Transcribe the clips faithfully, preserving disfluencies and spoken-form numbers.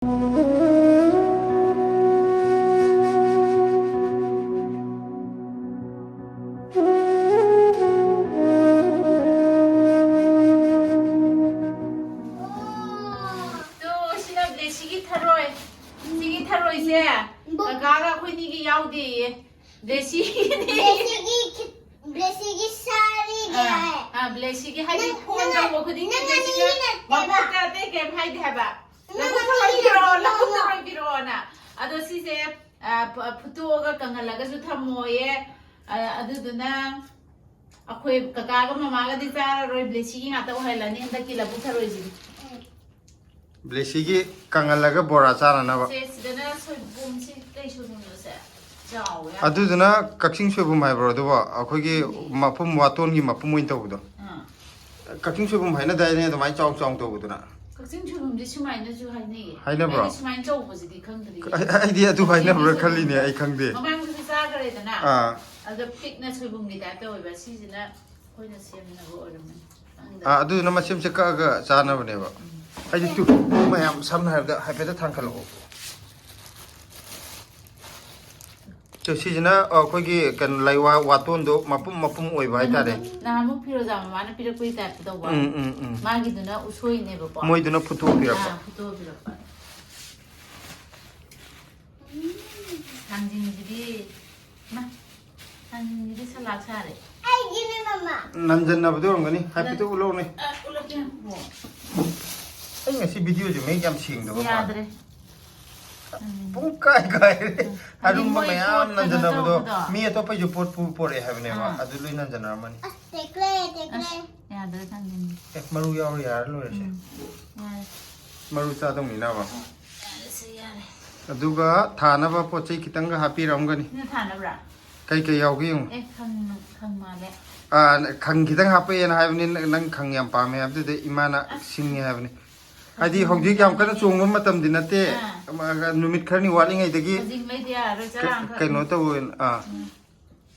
Two, ꯁꯤꯅ ꯕ꯭ꯂꯦꯁꯤꯒꯤ ꯊꯔꯣꯏ꯫ ꯁꯤꯒꯤ ꯊꯔꯣꯏꯁꯦ ꯀꯀꯥꯒ ꯑꯩꯈꯣꯏꯅꯤꯒꯤ ꯌꯥꯎꯗꯦꯌꯦ꯫ ꯕ꯭ꯂꯦꯁꯤꯒꯤꯅꯦ꯫ ꯕ꯭ꯂꯦꯁꯤꯒꯤ ꯈꯤ-, ꯕ꯭ꯂꯦꯁꯤꯒꯤ ꯁꯥꯔꯤꯅꯦ ꯑꯥ, ꯍꯥꯏ꯫ ꯑꯥ, ꯕ꯭ꯂꯦꯁꯤꯒꯤ ꯍꯥꯏꯗꯤ ꯅꯪ, ꯐꯣꯟ ꯅꯪ, ꯇꯧꯕ ꯈꯨꯗꯤꯡꯒꯤ ꯅꯪ ꯕ꯭ꯂꯦꯁꯤꯒ ꯑꯅꯤ ꯅꯠꯇꯦꯕ꯫ ꯃꯈꯨꯠꯇ ꯑꯇꯩ ꯀꯩꯝ ꯍꯥꯏꯗꯦ ꯍꯥꯏꯕ꯫ ꯅꯪ ꯂꯧꯕꯨꯛꯇ ꯑꯅꯤ ꯂꯣꯏ ꯄꯤꯔꯛꯑꯣ, ꯅꯠꯇꯦꯕ꯫ ꯂꯧꯕꯨꯛꯇ ꯂꯣꯏ ꯄꯤꯔꯛꯑꯣꯅ꯫ ꯑꯗꯣ ꯁꯤꯁꯦ, ꯑ, ꯐ-, ꯐꯨꯠꯇꯣꯛꯑꯒ ꯀꯪꯍꯜꯂꯒꯁꯨ ꯊꯝꯃꯣꯌꯦ꯫ ꯑ, ꯑꯗꯨꯗꯨꯅ ꯑꯩꯈꯣꯏ ꯀꯀꯥꯒ ꯃꯃꯥꯒꯗꯤ ꯆꯥꯔꯔꯣꯏ, ꯕ꯭ꯂꯦꯁꯤꯒꯤ ꯉꯥꯛꯇ ꯑꯣꯏꯍꯜꯂꯅꯤ ꯍꯟꯗꯛꯀꯤ ꯂꯧꯕꯨꯛ ꯊꯔꯣꯏꯁꯤꯗꯤ꯫ ꯕ꯭ꯂꯦꯁꯤꯒꯤ ꯀꯪꯍꯜꯂꯒ ꯕꯣꯔꯥ ꯆꯥꯅꯅꯕ꯫ ꯁꯦ, ꯁꯤꯗꯅ ꯁꯣꯏꯕꯨꯝꯁꯤ, ꯀꯩ ꯁꯣꯏꯕꯨꯝꯅꯣ ꯁꯦ? ꯆꯥꯎꯋꯦ ꯌꯥꯝ꯫ ꯑꯗꯨꯗꯨꯅ ꯀꯛꯆꯤꯡ ꯁꯣꯏꯕꯨꯝ ꯍꯥꯏꯕ꯭ꯔꯣ ꯑꯗꯨꯕꯣ? ꯑꯩꯈꯣꯏꯒꯤ ꯎꯝ꯫ ꯃꯄꯨꯝ, ꯋꯥꯇꯣꯟꯒꯤ ꯃꯄꯨꯝ ꯑꯣꯏꯅ ꯇꯧꯕꯗꯣ꯫ ꯑꯥ꯫ ꯀꯛꯆꯤꯡ ꯁꯣꯏꯕꯨꯝ ꯍꯥꯏꯅꯗꯥꯏꯅꯦ ꯑꯗꯨꯃꯥꯏꯅ ꯆꯥꯎ ꯆꯥꯎ ꯇꯧꯕꯗꯨꯅ? ꯀꯛꯆꯤꯡ ꯁꯣꯏꯕꯨꯝꯁꯦ ꯁꯨꯃꯥꯏꯅꯁꯨ ꯍꯥꯏꯅꯩꯌꯦ꯫ ꯍꯥꯏꯅꯕ꯭ꯔꯣ? ꯑꯩꯗꯤ ꯁꯨꯃꯥꯏꯅ ꯆꯧꯕꯁꯤꯗꯤ ꯈꯪꯗ꯭ꯔꯤꯌꯦ꯫ ꯑꯩ-, ꯑꯩꯗꯤ ꯑꯗꯨ ꯀꯛꯆꯤꯡꯒꯤ ꯍꯥꯏꯅꯕ꯭ꯔꯥ ꯁꯣꯏꯕꯨꯝꯁꯦ ꯈꯜꯂꯤꯅꯦ, ꯑꯩ ꯈꯪꯗꯦ꯫ ꯃꯃꯥꯡꯗꯁꯨ ꯆꯥꯈ꯭ꯔꯦꯗꯅ? ꯑꯥ꯫ ꯑꯗꯣ ꯄꯤꯛꯅ ꯁꯣꯏꯕꯨꯝꯒꯤ ꯇꯥꯏꯞ ꯇꯧꯋꯦꯕ꯫ ꯁꯤꯁꯤꯅ ꯑꯩꯈꯣꯏꯅ ꯁꯦꯝꯅꯕ ꯑꯣꯏꯔꯝꯃꯅꯤ꯫ ꯈꯪꯗꯦ꯫ ꯑꯥ, ꯑꯗꯨꯗꯨꯅ ꯃꯆꯦꯠ ꯃꯆꯦꯠ ꯀꯛꯑꯒ ꯆꯥꯅꯕꯅꯦꯕ꯫ ꯎꯝ꯫ ꯑꯩꯗꯤ ꯇꯨ, ꯃꯌꯥꯝ ꯁꯝꯅ ꯍꯥꯏꯔꯕꯗ ꯍꯥꯏꯐꯦꯠꯇ ꯊꯥꯡꯒꯠꯂꯛꯑꯣ꯫ ꯁꯦ, ꯁꯤꯁꯤꯅ, ꯑ, ꯑꯩꯈꯣꯏꯒꯤ ꯀꯩꯅꯣ, ꯂꯩꯋꯥ ꯋꯥꯇꯣꯟꯗꯣ ꯃꯄꯨꯝ ꯃꯄꯨꯝ ꯑꯣꯏꯕ ꯍꯥꯏꯇꯥꯔꯦ꯫ ꯀꯩꯅꯣꯗꯣ, ꯅꯍꯥꯟꯃꯨꯛ ꯐꯤꯔꯣꯖꯥ ꯃꯃꯥꯅ ꯄꯤꯔꯛꯄꯒꯤ ꯇꯥꯏꯞꯇ ꯇꯧꯕ꯫ ꯎꯝ, ꯎꯝ, ꯎꯝ꯫ ꯃꯥꯒꯤꯗꯨꯅ ꯎꯁꯣꯏꯅꯦꯕꯀꯣ꯫ ꯃꯣꯏꯗꯨꯅ ꯐꯨꯠꯇꯣꯛꯄꯤꯔꯛꯄ꯫ ꯑꯥ, ꯐꯨꯠꯇꯣꯛꯄꯤꯔꯛꯄ꯫ ꯊꯥꯡꯖꯤꯡꯁꯤꯗꯤ, ꯃꯥ, ꯊꯥꯡꯖꯤꯡꯁꯤꯗꯤ ꯁꯂꯥꯗ ꯁꯥꯔꯦ꯫ ꯑꯩꯒꯤꯅꯦ, ꯃꯃꯥ꯫ ꯅꯟꯖꯟꯅꯕꯗꯣ ꯑꯣꯏꯔꯝꯒꯅꯤ꯫ ꯍꯥꯏꯐꯦꯠꯇ ꯎꯠꯂꯛꯎꯅꯦ꯫ ꯑ, ꯎꯠꯂꯛꯀꯦ, ꯉꯥꯏꯈꯣ꯫ ꯑꯩ ꯉꯁꯤ ꯚꯤꯗꯤꯑꯣꯁꯦ ꯃꯌꯦꯛ ꯌꯥꯝ ꯁꯦꯡꯗꯕ ꯃꯥꯜꯂꯦ꯫ ꯌꯥꯗ꯭ꯔꯦ꯫ ꯎꯝ꯫ ꯄꯨꯡ ꯀꯥꯏ ꯀꯥꯏꯔꯦ꯫ ꯎꯝ꯫ ꯍꯥꯏꯗꯤ ꯑꯔꯨꯝꯕ ꯃꯣꯏ ꯃꯌꯥꯝ ꯄꯣꯠ ꯀꯩꯅꯣ ꯅꯟꯖꯟꯅꯕꯗꯣ ꯇꯧꯕꯗꯣ꯫ ꯃꯤ ꯑꯇꯣꯞꯄꯩꯁꯨ ꯄꯣꯠ ꯄꯨ ꯄꯣꯔꯛꯑꯦ ꯍꯥꯏꯕꯅꯦꯕ꯫ ꯑꯥ꯫ ꯑꯗꯨ ꯂꯣꯏ ꯅꯟꯖꯟꯅꯔꯝꯃꯅꯤ꯫ ꯑꯁ, ꯇꯦꯛꯂꯦ, ꯇꯦꯛꯂꯦ꯫ ꯑꯁ, ꯌꯥꯗ꯭ꯔꯦ, ꯊꯥꯡꯖꯤꯡ꯫ ꯑꯦ, ꯃꯔꯨ ꯌꯥꯎꯔ ꯌꯥꯔ ꯂꯣꯏꯔꯦꯁꯦ꯫ ꯎꯝ꯫ ꯌꯥꯔꯦ꯫ ꯃꯔꯨ ꯆꯥꯗꯧꯅꯤꯅꯕ꯫ ꯌꯥꯔꯦꯁꯦ, ꯌꯥꯔꯦ꯫ ꯑꯗꯨꯒ ꯊꯥꯅꯕ ꯄꯣꯠ ꯆꯩ ꯈꯤꯇꯪꯒ ꯍꯥꯞꯄꯤꯔꯝꯒꯅꯤ꯫ ꯁꯤꯅ ꯊꯥꯅꯕ꯭ꯔꯥ? ꯀꯩ ꯀꯩ ꯌꯥꯎꯒꯦ ꯌꯦꯡꯉꯨ꯫ ꯑꯦ, ꯈꯪ-, ꯈꯪ ꯃꯥꯜꯂꯦ꯫ ꯑꯥ, ꯈꯪ ꯈꯤꯇꯪ ꯍꯥꯞꯄꯛꯑꯦꯅ ꯍꯥꯏꯕꯅꯤ, ꯅꯪ, ꯅꯪ ꯈꯪ ꯌꯥꯝ ꯄꯥꯝꯃꯦ ꯍꯥꯏꯕꯗꯨꯗ ꯏꯃꯥꯅ ꯑꯁ꯫ ꯁꯤꯡꯉꯦ ꯍꯥꯏꯕꯅꯤ꯫ ꯍꯥꯏꯗꯤ ꯈꯪ ꯍꯧꯖꯤꯛ ꯌꯥꯝ ꯀꯟꯅ ꯌꯥꯝꯃꯦ꯫ ꯆꯣꯡꯕ ꯃꯇꯝꯗꯤ ꯅꯠꯇꯦ꯫ ꯑꯥ꯫ ꯑꯃ, ꯅꯨꯃꯤꯠ ꯈꯔꯅꯤ ꯋꯥꯠꯂꯤꯉꯩꯗꯒꯤ ꯈꯖꯤꯡ ꯂꯩꯗ ꯌꯥꯔꯔꯣꯏ, ꯀ-, ꯆꯔꯥ ꯑꯃꯈꯛ꯫ ꯀꯩꯅꯣ ꯇꯧꯋꯦꯅ꯫ ꯑꯥ꯫ ꯎꯝ꯫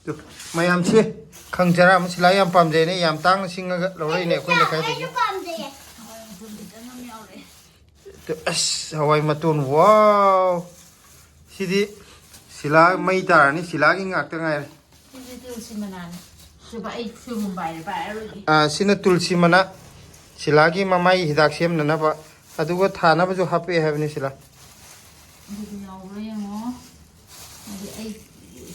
ꯇꯨ, ꯃꯌꯥꯝꯁꯦ ꯈꯪ ꯆꯔꯥ ꯑꯃ ꯁꯤꯂꯥ ꯌꯥꯝ ꯄꯥꯝꯖꯩꯅꯦ, ꯌꯥꯝ ꯇꯥꯡꯅ ꯁꯤꯡꯉꯒ ꯂꯧꯔꯛꯏꯅꯦ ꯑꯩꯈꯣꯏ ꯂꯩꯀꯥꯏꯗꯒꯤ꯫ ꯑꯩꯁꯨ ꯄꯥꯝꯖꯩꯌꯦ꯫ ꯍꯋꯥꯏ ꯃꯪꯒꯟ ꯈꯤꯇꯪ ꯑꯃ ꯌꯥꯎꯔꯛꯑꯦ꯫ ꯑꯁ, ꯍꯋꯥꯏ ꯃꯇꯣꯟ, ꯋꯥꯎ! ꯁꯤꯗꯤ ꯁꯤꯂꯥ ꯃꯩ ꯇꯥꯔꯅꯤ, ꯁꯤꯂꯥꯒꯤ ꯉꯥꯛꯇ ꯉꯥꯏꯔꯦ꯫ ꯁꯤꯗꯤ ꯇꯨꯜꯁꯤ ꯃꯅꯥꯅꯦ꯫ ꯁꯤꯕ ꯑꯩ ꯁꯣꯏꯕꯨꯝ ꯄꯥꯏꯔꯦ, ꯄꯥꯏꯔꯔꯣꯏꯒꯦ꯫ ꯑꯥ, ꯁꯤꯅ ꯇꯨꯜꯁꯤ ꯃꯅꯥ, ꯁꯤꯂꯥꯒꯤ ꯃꯃꯥꯏ ꯍꯤꯗꯥꯛ ꯁꯦꯝꯅꯅꯕ, ꯑꯗꯨꯒ ꯊꯥꯅꯕꯁꯨ ꯍꯥꯞꯄꯛꯑꯦ ꯍꯥꯏꯕꯅꯤ ꯁꯤꯂꯥ꯫ ꯑꯗꯨꯗꯤ ꯌꯥꯎꯕ꯭ꯔꯥ ꯌꯦꯡꯉꯣ꯫ ꯑꯗꯨꯗꯤ ꯑꯩ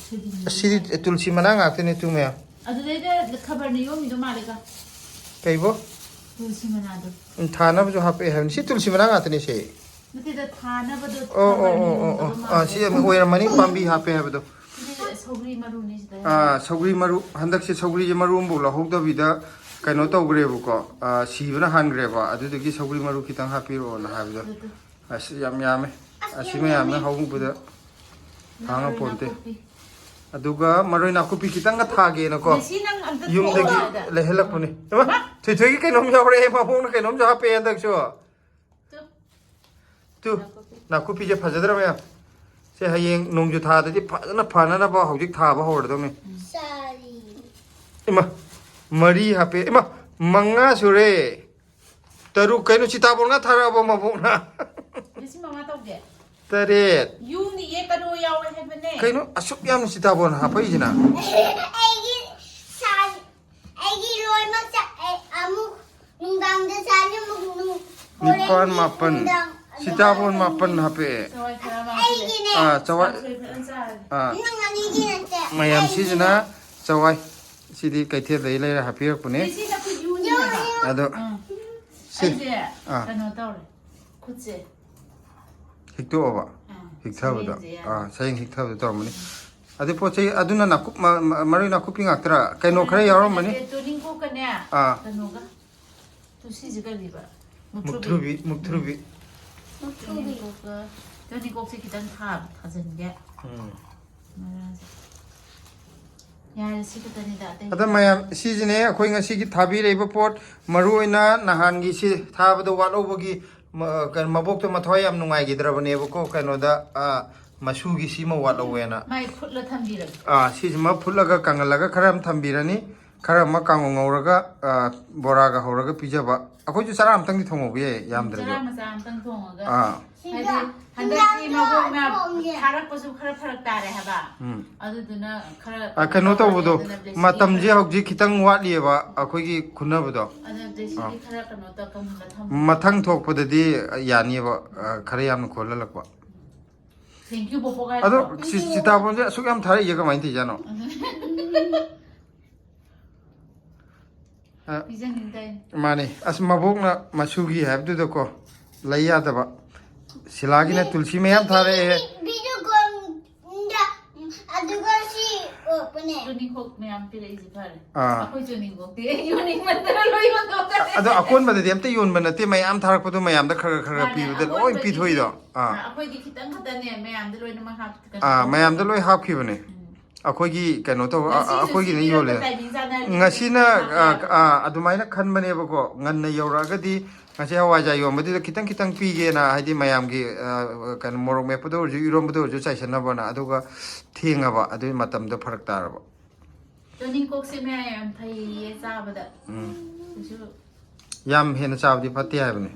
ꯁꯣꯏꯕꯨꯝ ꯑꯁꯤꯗꯤ ꯇꯨꯜꯁꯤ ꯃꯅꯥ ꯉꯥꯛꯇꯅꯦ ꯇꯨ ꯃꯌꯥꯝ꯫ ꯑꯗꯨꯗꯩꯗ ꯈꯕꯔꯅ ꯌꯣꯝꯃꯤꯗꯣ ꯃꯥꯜꯂꯦꯀꯣ꯫ ꯀꯩꯕꯣ? ꯇꯨꯜꯁꯤ ꯃꯅꯥꯗꯣ꯫ ꯎꯝ, ꯊꯥꯅꯕꯁꯨ ꯍꯥꯞꯄꯛꯑꯦ ꯍꯥꯏꯕꯅꯤ꯫ ꯁꯤ ꯇꯨꯜꯁꯤ ꯃꯅꯥ ꯉꯥꯛꯇꯅꯦ ꯁꯦ꯫ ꯅꯠꯇꯦꯗ, ꯊꯥꯅꯕꯗꯣ ꯑꯣ, ꯑꯣ, ꯈꯕꯔꯅ ꯑꯣ, ꯑꯣ, ꯌꯣꯝꯕꯗꯣ ꯑꯣ꯫ ꯑꯥ, ꯃꯥꯜꯂꯦ꯫ ꯁꯤ ꯑꯃ ꯑꯣꯏꯔꯝꯃꯅꯤ, ꯄꯥꯝꯕꯤ ꯍꯥꯞꯄꯦ ꯍꯥꯏꯕꯗꯣ꯫ ꯁꯤꯗꯤ ꯁꯧꯒ꯭ꯔꯤ ꯃꯔꯨꯅꯤ ꯁꯤꯗ꯫ ꯑꯥ, ꯁꯧꯒ꯭ꯔꯤ ꯃꯔꯨ꯫ ꯍꯟꯗꯛꯁꯦ ꯁꯧꯒ꯭ꯔꯤꯁꯦ ꯃꯔꯨ ꯑꯃꯐꯥꯎ ꯂꯧꯍꯧꯗꯕꯤꯗ ꯀꯩꯅꯣ ꯇꯧꯈ꯭ꯔꯦꯕꯀꯣ, ꯑꯥ, ꯁꯤꯕꯅ ꯍꯥꯟꯈ꯭ꯔꯦꯕ꯫ ꯑꯗꯨꯗꯨꯒꯤ ꯁꯧꯒ꯭ꯔꯤ ꯃꯔꯨ ꯈꯤꯇꯪ ꯍꯥꯞꯄꯤꯔꯛꯑꯣꯅ ꯍꯥꯏꯕꯗꯣ꯫ ꯑꯗꯨ, ꯑꯗꯨ꯫ ꯑꯁ, ꯌꯥꯝ ꯌꯥꯝꯃꯦ꯫ ꯑꯁ, ꯑꯁꯤ ꯌꯥꯝ ꯃꯌꯥꯝꯅ ꯌꯥꯝꯃꯦ꯫ ꯍꯧꯕꯗ ꯃꯔꯣꯏ ꯍꯥꯡꯉꯄꯣꯟꯇꯦ꯫ ꯅꯥꯀꯨꯞꯄꯤ꯫ ꯑꯗꯨꯒ ꯃꯔꯣꯏ ꯅꯥꯀꯨꯞꯄꯤ ꯈꯤꯇꯪꯒ ꯊꯥꯒꯦꯅꯀꯣ, ꯃꯦꯁꯤ, ꯅꯪ ꯑꯝꯇ ꯌꯨꯝꯗꯒꯤ ꯊꯣꯛꯑꯣ ꯑꯗ꯫ ꯂꯩꯍꯜꯂꯛꯄꯅꯦ꯫ ꯏꯃꯥ, ꯃꯥ꯫ ꯊꯣꯏꯊꯣꯏꯒꯤ ꯀꯩꯅꯣꯝ ꯌꯥꯎꯔꯛꯑꯦ, ꯃꯕꯣꯛꯅ ꯀꯩꯅꯣꯝꯁꯨ ꯍꯥꯞꯄꯛꯑꯦ ꯍꯟꯗꯛꯁꯨ꯫ ꯇꯨ꯫ ꯇꯨ, ꯅꯥꯀꯨꯞꯄꯤ꯫ ꯅꯥꯀꯨꯞꯄꯤꯁꯦ ꯐꯖꯗ꯭ꯔꯥ ꯃꯌꯥꯝ? ꯁꯦ ꯍꯌꯦꯡ ꯅꯣꯡꯖꯨ ꯊꯥꯗꯗꯤ ꯐꯖꯅ ꯐꯅꯅꯕ ꯍꯧꯖꯤꯛ ꯊꯥꯕ ꯍꯧꯔꯗꯧꯅꯤ꯫ ꯆꯥꯔꯤ꯫ ꯏꯃꯥ, ꯃꯔꯤ ꯍꯥꯞꯄꯦ꯫ ꯏꯃꯥ, ꯃꯉꯥ ꯁꯨꯔꯦ꯫ ꯇꯔꯨꯛ꯫ ꯀꯩꯅꯣ, ꯁꯤꯇꯥꯕꯣꯟ ꯉꯥ ꯊꯥꯔꯛꯑꯕꯣ ꯃꯕꯣꯛꯅ? ꯉꯁꯤ ꯃꯉꯥ ꯇꯧꯗꯦ꯫ ꯇꯔꯦꯠ꯫ ꯌꯨꯅꯤꯌꯦ, ꯀꯩꯅꯣ ꯌꯥꯎꯋꯦ ꯍꯥꯏꯕꯅꯦ꯫ ꯀꯩꯅꯣ ꯑꯁꯨꯛ ꯌꯥꯝꯅ ꯁꯤꯇꯥꯕꯣꯟ ꯍꯥꯞꯄꯛꯏꯁꯤꯅ? ꯑꯩꯒꯤ ꯁꯥ-, ꯑꯩꯒꯤ ꯂꯣꯏꯅꯃꯛ ꯆꯥ-, ꯑꯩ ꯑꯃꯨꯛ ꯅꯨꯡꯗꯥꯡꯗ ꯆꯥꯅꯤ, ꯑꯃꯨꯛ ꯅꯨꯡ-, ꯍꯣꯔꯦꯟ ꯅꯤꯄꯥꯟ, ꯃꯥꯄꯟ꯫ ꯅꯨꯡꯗꯥꯡ ꯁꯤꯇꯥꯕꯣꯟ ꯃꯥꯄꯟ ꯍꯥꯞꯄꯛꯑꯦ꯫ ꯆꯋꯥꯏ ꯈꯔ ꯑꯃ ꯍꯥꯞꯄꯤꯔꯛꯑꯦ꯫ ꯑꯩꯒꯤꯅꯦ꯫ ꯑꯥ, ꯆꯋꯥꯏ꯫ ꯀꯥꯡꯁꯣꯏ ꯐꯖꯅ ꯆꯥꯔꯒꯦ꯫ ꯑꯥ꯫ ꯅꯪ ꯑꯅꯤꯒꯤ ꯅꯠꯇꯦ꯫ ꯃꯌꯥꯝ ꯑꯩꯒꯤꯅꯦ꯫ ꯁꯤꯁꯤꯅ ꯆꯋꯥꯏ꯫ ꯁꯤꯗꯤ ꯀꯩꯊꯦꯜꯗꯒꯤ ꯂꯩꯔ ꯍꯥꯞꯄꯤꯔꯛꯄꯅꯦ꯫ ꯉꯁꯤ ꯅꯈꯨꯠ ꯌꯨꯅꯤ ꯍꯥꯏꯕ꯫ ꯑꯗꯣ ꯑꯥ꯫ ꯁꯤ-, ꯑꯩꯁꯦ ꯑꯥ꯫ ꯀꯩꯅꯣ ꯇꯧꯔꯦ꯫ ꯈꯨꯠꯁꯦ꯫ ꯍꯤꯛꯇꯣꯛꯑꯕ? ꯑꯥ, ꯍꯤꯛꯊꯕꯗꯣ꯫ ꯁꯌꯦꯡꯁꯦ ꯌꯥꯗꯦ꯫ ꯑꯥ, ꯁꯌꯦꯡ ꯍꯤꯛꯊꯕꯗꯣ ꯇꯧꯔꯝꯃꯅꯤ꯫ ꯑꯗꯨ ꯄꯣꯠ ꯆꯩ ꯑꯗꯨꯅ ꯅꯥꯀꯨꯞ-, ꯃ-, ꯃ-, ꯃꯔꯣꯏ ꯅꯥꯀꯨꯞꯄꯤ ꯉꯥꯛꯇꯔꯥ? ꯀꯩꯅꯣ ꯈꯔ ꯌꯥꯎꯔꯝꯃꯅꯤ꯫ ꯅꯠꯇꯦ, ꯇꯣꯅꯤꯡꯀꯣꯛꯀꯅꯦ, ꯑꯥ꯫ ꯀꯩꯅꯣꯒ꯫ ꯇꯨ ꯁꯤꯁꯦ ꯀꯔꯤꯕ? ꯃꯨꯛꯊ꯭ꯔꯨꯕꯤ꯫ ꯃꯨꯛꯊ꯭ꯔꯨꯕꯤ, ꯃꯨꯛꯊ꯭ꯔꯨꯕꯤ꯫ ꯃꯨꯛꯊ꯭ꯔꯨꯕꯤ꯫ ꯇꯣꯅꯤꯡꯀꯣꯛꯀ-, ꯇꯣꯅꯤꯡꯀꯣꯛꯁꯦ ꯈꯤꯇꯪ ꯊꯥ-, ꯊꯥꯖꯤꯟꯒꯦ꯫ ꯎꯝ꯫ ꯃꯔꯥꯁꯦ꯫ ꯌꯥꯔꯦ, ꯁꯤ ꯈꯛꯇꯅꯤꯗ, ꯑꯇꯩ꯫ ꯑꯗ ꯃꯌꯥꯝ, ꯁꯤꯁꯤꯅꯦ ꯑꯩꯈꯣꯏ ꯉꯁꯤꯒꯤ ꯊꯥꯕꯤꯔꯛꯏꯕ ꯄꯣꯠ, ꯃꯔꯨ ꯑꯣꯏꯅ ꯅꯍꯥꯟꯒꯤ ꯁꯤ ꯊꯥꯕꯗ ꯋꯥꯠꯍꯧꯕꯒꯤ, ꯃ-, ꯀꯩꯅꯣ, ꯃꯕꯣꯛꯇꯣ ꯃꯊ꯭ꯋꯥꯏ ꯌꯥꯝ ꯅꯨꯡꯉꯥꯏꯈꯤꯗ꯭ꯔꯕꯅꯦꯕꯀꯣ, ꯀꯩꯅꯣꯗ, ꯑ, ꯃꯁꯨꯒꯤ ꯁꯤꯃ ꯋꯥꯠꯍꯧꯋꯦꯅ꯫ ꯃꯥꯏ ꯐꯨꯠꯂ ꯊꯝꯕꯤꯔꯒꯦ꯫ ꯑ, ꯁꯤꯁꯤꯃ ꯐꯨꯠꯂꯒ ꯀꯪꯍꯜꯂꯒ ꯈꯔ ꯑꯃ ꯊꯝꯕꯤꯔꯅꯤ꯫ ꯈꯔ ꯑꯃ ꯀꯥꯡꯉꯧ ꯉꯧꯔꯒ, ꯑ, ꯕꯣꯔꯥꯒ ꯍꯧꯔꯒ ꯄꯤꯖꯕ꯫ ꯑꯩꯈꯣꯏꯁꯨ ꯆꯔꯥ ꯑꯃꯇꯪꯗꯤ ꯊꯣꯡꯍꯧꯕ ꯌꯥꯏ, ꯌꯥꯝꯗ꯭ꯔꯁꯨ꯫ ꯆꯔꯥ ꯃꯆꯥ ꯑꯃꯇꯪ ꯊꯣꯡꯉꯒ꯫ ꯑꯥ꯫ ꯍꯥꯏꯗꯤ ꯍꯟꯗꯛꯇꯤ ꯃꯕꯣꯛꯅ ꯊꯥꯔꯛꯄꯁꯨ ꯈꯔ ꯐꯔꯛ ꯇꯥꯔꯦ ꯍꯥꯏꯕ꯫ ꯎꯝ꯫ ꯑꯗꯨꯗꯨꯅ ꯈꯔ ꯑ, ꯀꯩꯅꯣ ꯇꯧꯔꯦ, ꯇꯧꯕꯗꯣ, ꯑꯗꯨꯅ blessing ꯃꯇꯝꯁꯦ ꯈꯔ ꯍꯧꯖꯤꯛ ꯈꯤꯇꯪ ꯋꯥꯠꯂꯤꯑꯕ ꯑꯩꯈꯣꯏꯒꯤ ꯈꯨꯟꯅꯕꯗꯣ꯫ ꯑꯗꯨꯅ blessing ꯈꯔ ꯀꯩꯅꯣ ꯇꯧ-, ꯀꯪꯍꯜꯂ ꯊꯝꯃꯣ꯫ ꯃꯊꯪ ꯊꯣꯛꯄꯗꯗꯤ ꯌꯥꯅꯤꯕ, ꯑ, ꯈꯔ ꯌꯥꯝꯅ ꯈꯣꯜꯍꯜꯂꯛꯄ꯫ Thank you, ꯕꯣꯕꯣꯛ ꯑꯗꯣ ꯍꯥꯏꯔꯣ꯫ ꯁꯤ ꯁꯤꯇꯥꯕꯣꯟꯁꯦ ꯑꯁꯨꯛ ꯌꯥꯝ ꯊꯥꯔꯛꯏꯁꯦ ꯀꯃꯥꯏꯅ ꯇꯧꯔꯤꯖꯥꯠꯅꯣ? ꯑ, ꯄꯤꯖꯅꯤꯡꯗꯦ꯫ ꯃꯥꯅꯦ꯫ ꯑꯁ, ꯃꯕꯣꯛꯅ ꯃꯁꯨꯒꯤ ꯍꯥꯏꯕꯗꯨꯗꯀꯣ ꯂꯩ ꯌꯥꯗꯕ꯫ ꯁꯤꯂꯥꯒꯤꯅ ꯇꯨꯜꯁꯤ ꯃꯌꯥꯝ ꯊꯥꯔꯛꯑꯦ꯫ Video call ꯑꯗꯨꯒ ꯁꯤ ꯑꯣꯄꯅꯦ꯫ ꯇꯨꯅꯤꯡꯈꯣꯛ ꯃꯌꯥꯝ ꯄꯤꯔꯛꯏꯁꯦ ꯐꯔꯦ꯫ ꯑꯥ꯫ ꯑꯩꯈꯣꯏ ꯇꯨꯅꯤꯡꯈꯣꯛꯇꯤ ꯌꯣꯟꯅꯤꯡꯃꯟꯗꯅ ꯂꯣꯏ ꯌꯣꯟꯊꯣꯛꯈ꯭ꯔꯦ꯫ ꯑꯗꯣ ꯑꯀꯣꯟꯕꯗꯗꯤ ꯑꯝꯇ ꯌꯣꯟꯕ ꯅꯠꯇꯦ, ꯃꯌꯥꯝ ꯊꯥꯔꯛꯄꯗꯣ ꯃꯌꯥꯝꯗ ꯈꯔ ꯈꯔ ꯃꯥꯅꯦ, ꯄꯤꯕꯗ ꯂꯣꯏ ꯑꯀꯣꯟꯕꯒꯤꯗꯤ, ꯄꯤꯊꯣꯛꯏꯗꯣ꯫ ꯑꯥ, ꯑꯥ꯫ ꯑꯩꯈꯣꯏꯗꯤ ꯈꯤꯇꯪ ꯈꯛꯇꯅꯦ, ꯃꯌꯥꯝꯗ ꯂꯣꯏꯅꯃꯛ ꯍꯥꯞ-, ꯀꯩꯅꯣ ꯑꯥ, ꯇꯧ-, ꯃꯌꯥꯝꯗ ꯂꯣꯏ ꯍꯥꯞꯈꯤꯕꯅꯦ꯫ ꯎꯝ꯫ ꯑꯩꯈꯣꯏꯒꯤ ꯀꯩꯅꯣ ꯇꯧꯕ, ꯑ-, ꯉꯁꯤꯁꯨ ꯑꯩꯈꯣꯏꯒꯤꯅ ꯁꯤꯒꯤ ꯌꯣꯜꯂꯦ꯫ Timing ꯆꯥꯟꯅꯔꯤꯁꯦ ꯉꯁꯤꯅ, ꯑ, ꯍꯥꯞꯄꯦ꯫ ꯑ, ꯑꯗꯨꯃꯥꯏꯅ ꯈꯟꯕꯅꯦꯕꯀꯣ, ꯉꯟꯅ ꯌꯧꯔꯛꯑꯒꯗꯤ ꯉꯁꯤ ꯍꯋꯥꯏꯖꯥꯔ ꯌꯣꯟꯕꯗꯨꯗ ꯈꯤꯇꯪ ꯈꯤꯇꯪ ꯄꯤꯒꯦꯅ, ꯍꯥꯏꯗꯤ ꯃꯌꯥꯝꯒꯤ, ꯑ, ꯀꯩꯅꯣ, ꯃꯣꯔꯣꯛ ꯃꯦꯠꯄꯗ ꯑꯣꯏꯔꯁꯨ, ꯏꯔꯣꯟꯕꯗ ꯑꯣꯏꯔꯁꯨ ꯆꯥꯏꯁꯟꯅꯕꯅ, ꯑꯗꯨꯒ ꯊꯦꯡꯉꯕ, ꯑꯗꯨꯒꯤ ꯃꯇꯝꯗꯣ ꯐꯔꯛ ꯇꯥꯔꯕ꯫ ꯇꯨꯅꯤꯡꯈꯣꯛꯁꯦ ꯃꯌꯥ ꯌꯥꯝ ꯐꯩꯌꯦ ꯆꯥꯕꯗ꯫ ꯎꯝ꯫ ꯀꯩꯁꯨ ꯌꯥꯝ ꯍꯦꯟꯅ ꯆꯥꯕꯗꯤ ꯐꯠꯇꯦ ꯍꯥꯏꯕꯅꯤ꯫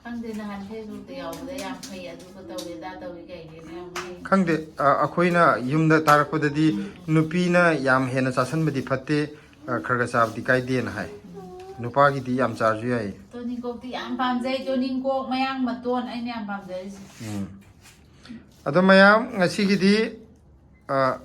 ꯈꯪꯗꯦ, ꯅꯍꯥꯟ Facebookꯇ ꯌꯥꯎꯕꯗ ꯌꯥꯝ ꯐꯩ, ꯑꯗꯨꯒ ꯇꯧꯋꯦ, ꯑꯗꯥ ꯇꯧꯋꯦ ꯀꯩꯒꯤꯅꯣ ꯌꯥꯝ ꯐꯩ꯫ ꯈꯪꯗꯦ, ꯑ, ꯑꯩꯈꯣꯏꯅ ꯌꯨꯝꯗ ꯇꯥꯔꯛꯄꯗꯗꯤ ꯅꯨꯄꯤꯅ ꯌꯥꯝ ꯍꯦꯟꯅ ꯆꯥꯁꯟꯕꯗꯤ ꯐꯠꯇꯦ, ꯑ, ꯈꯔ ꯈꯔ ꯆꯥꯕꯗꯤ ꯀꯥꯏꯗꯦꯅ ꯍꯥꯏ꯫ ꯅꯨꯄꯥꯒꯤꯗꯤ ꯌꯥꯝ ꯆꯥꯔꯁꯨ ꯌꯥꯏ꯫ ꯇꯨꯅꯤꯡꯈꯣꯛꯇꯤ ꯌꯥꯝ ꯄꯥꯝꯖꯩ, ꯇꯨꯅꯤꯡꯈꯣꯛ, ꯃꯌꯥꯡ ꯃꯇꯣꯟ ꯑꯩꯅ ꯌꯥꯝ ꯄꯥꯝꯖꯔꯤꯁꯦ꯫ ꯎꯝ꯫ ꯑꯗꯣ ꯃꯌꯥꯝ, ꯉꯁꯤꯒꯤꯗꯤ, ꯑ,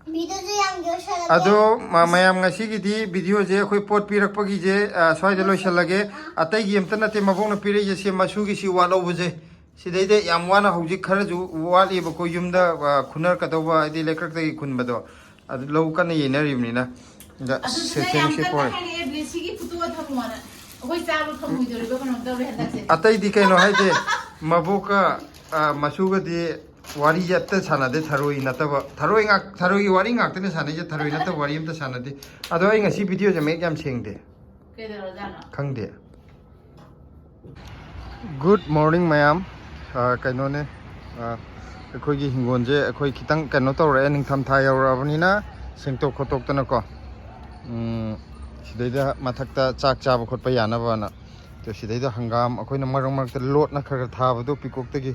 Videoꯁꯨ ꯌꯥꯝ ꯌꯧꯁꯜꯂꯛꯀꯦ꯫ ꯑꯗꯣ ꯃ-, ꯃꯌꯥꯝ, ꯉꯁꯤꯒꯤꯗꯤ videoꯁꯦ ꯑꯩꯈꯣꯏ ꯄꯣꯠ ꯄꯤꯔꯛꯄꯒꯤꯁꯦ, ꯑ, ꯁ꯭ꯋꯥꯏꯗ ꯂꯣꯏꯁꯤꯜꯂꯒꯦ꯫ ꯑꯇꯩꯒꯤ ꯑꯝꯇ ꯅꯠꯇꯦ, ꯃꯕꯣꯛꯅ ꯄꯤꯔꯛꯏꯁꯦ, ꯁꯤ ꯃꯁꯨꯒꯤ ꯁꯤ ꯋꯥꯠꯍꯧꯕꯁꯦ꯫ ꯁꯤꯗꯩꯗ ꯌꯥꯝ ꯋꯥꯅ ꯍꯧꯖꯤꯛ ꯈꯔꯁꯨ ꯋꯥꯠꯂꯤꯕꯀꯣ, ꯌꯨꯝꯗ, ꯑ, ꯈꯨꯟꯅꯔꯛꯀꯗꯧꯕ, ꯍꯥꯏꯗꯤ ꯂꯩꯀ꯭ꯔꯛꯇꯒꯤ ꯈꯨꯟꯕꯗꯣ, ꯑꯗꯨ ꯂꯧ ꯀꯟꯅ ꯌꯩꯅꯔꯤꯕꯅꯤꯅ꯫ ꯑꯗ ꯑꯗꯨꯗꯨꯅ ꯁꯦ-, ꯌꯥꯝ ꯁꯦꯝꯁꯤ ꯀꯟꯅ ꯄꯣꯔꯦ꯫ ꯍꯥꯏꯔꯛꯑꯦ, ꯕ꯭ꯂꯦꯁꯤꯒꯤ photo ꯊꯝꯃꯣꯅ꯫ ꯑꯩꯈꯣꯏ ꯆꯥꯕ ꯐꯪꯉꯣꯏꯗꯣꯔꯤꯕ ꯀꯩꯅꯣꯝ ꯇꯧꯔꯦ ꯍꯟꯗꯛꯁꯦ꯫ ꯑꯇꯩꯗꯤ ꯀꯩꯅꯣ ꯍꯥꯏꯗꯤ, ꯃꯕꯣꯛꯀ, ꯑ, ꯃꯁꯨꯒꯗꯤ ꯋꯥꯔꯤꯁꯦ ꯑꯝꯇ ꯁꯥꯟꯅꯗꯦ, ꯊꯔꯣꯏ ꯅꯠꯇꯕ꯫ ꯊꯔꯣꯏ ꯉꯥꯛ-, ꯊꯔꯣꯏꯒꯤ ꯋꯥꯔꯤ ꯉꯥꯛꯇꯅꯦ ꯁꯥꯟꯅꯩꯁꯦ, ꯊꯔꯣꯏ ꯅꯠꯇꯕ ꯋꯥꯔꯤ ꯑꯝꯇ ꯁꯥꯟꯅꯗꯦ꯫ ꯑꯗꯣ ꯑꯩ ꯉꯁꯤ videoꯁꯦ ꯃꯌꯦꯛ ꯌꯥꯝ ꯁꯦꯡꯗꯦ꯫ ꯀꯩꯗꯧꯔꯖꯥꯠꯅꯣ? ꯈꯪꯗꯦ꯫ Good morning ꯃꯌꯥꯝ꯫ ꯑ, ꯀꯩꯅꯣꯅꯦ, ꯑ, ꯑꯩꯈꯣꯏꯒꯤ ꯍꯤꯡꯒꯣꯜꯁꯦ ꯑꯩꯈꯣꯏ ꯈꯤꯇꯪ ꯀꯩꯅꯣ ꯇꯧꯔꯛꯑꯦ, ꯅꯤꯡꯊꯝꯊꯥ ꯌꯧꯔꯛꯑꯕꯅꯤꯅ ꯁꯦꯡꯇꯣꯛ ꯈꯣꯠꯇꯣꯛꯇꯅꯀꯣ꯫ ꯎꯝ, ꯁꯤꯗꯩꯗ ꯃꯊꯛꯇ ꯆꯥꯛ ꯆꯥꯕ ꯈꯣꯠꯄ ꯌꯥꯅꯕꯅ꯫ ꯑꯗꯣ ꯁꯤꯗꯩꯗ ꯍꯪꯒꯥꯝ ꯑꯩꯈꯣꯏꯅ ꯃꯔꯛ ꯃꯔꯛꯇ ꯂꯣꯠꯅ ꯈꯔ ꯈꯔ ꯊꯥꯕꯗꯣ, ꯄꯤꯀꯣꯛꯇꯒꯤ